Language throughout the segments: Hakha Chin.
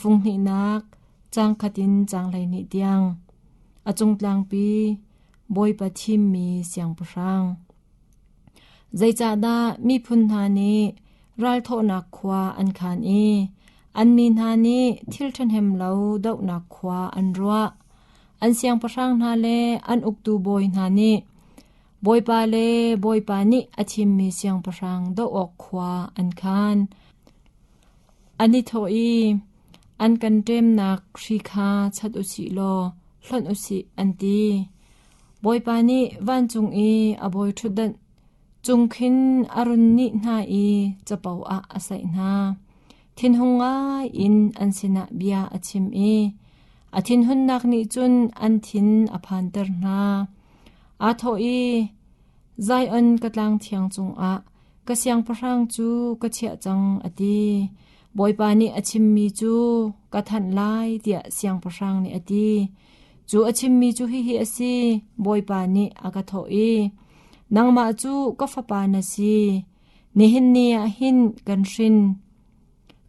Fung hnihnak, caang khat in caang 12 tiang. A cungtlangpi, Bawipa thimmi siangpahrang. Zeicahdah miphun hna nih ralthawhnak khua an khan i an mi hna nih thil ṭhahnem lo dohnak khua an ruah? An siangpahrang hna le an uktu bawi hna nih Bawipa le Bawipa nih a thimmi siangpahrang doh awk khua an khan. An i thawh i, An kan ṭemnak hri kha chat u sih law hlonh u sih, an ti. Bawipa nih vancung i a bawiṭhutdanh cung khin a run nih hna i capo ah a saih hna. Thinhung ngai in an sinah bia a chim i a thinhunnak nih cun an thin a phanter hna. Aa thawh i, Zion ka tlang thiang cungah ka siangpahrang cu ka chiah cang, a ti. Bawipa nih a chimmi cu ka thanh lai, tiah siangpahrang nih a ti. Cu a chimmi cu hihi a si, Bawipa nih a ka thawh i, Nangmah cu ka fapa na si, nihin ni ah hin kan hrin.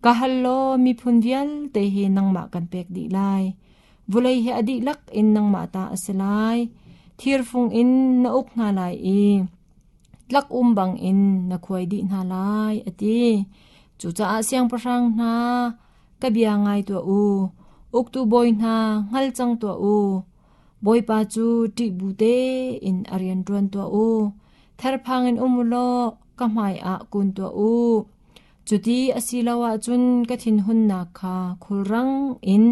Ka hal law miphun vialte hi nangmah kan pek dih lai. Vulei hi a dihlak in nangmah ta a si lai. Thirfung in na uk hna lai i tlak um bangin na khuai dih hna lai, a ti. Cucaah siangpahrang hna, ka bia ngai tuah u. Uktu bawi hna, hngal cang tuah u. Bawipa cu ṭih bu tein a rian ṭuan tuah u. Therphang in um u law ka hmaiah kun tuah u. Cuti a si lo ahcun ka thinhunnak kha khulrang in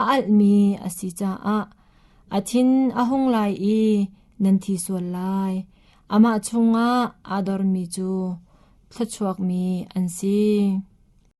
a alhmi a si caah a thin a hung lai i nan thi sual lai. Amah chungah aa dormi cu thluachuakmi an si.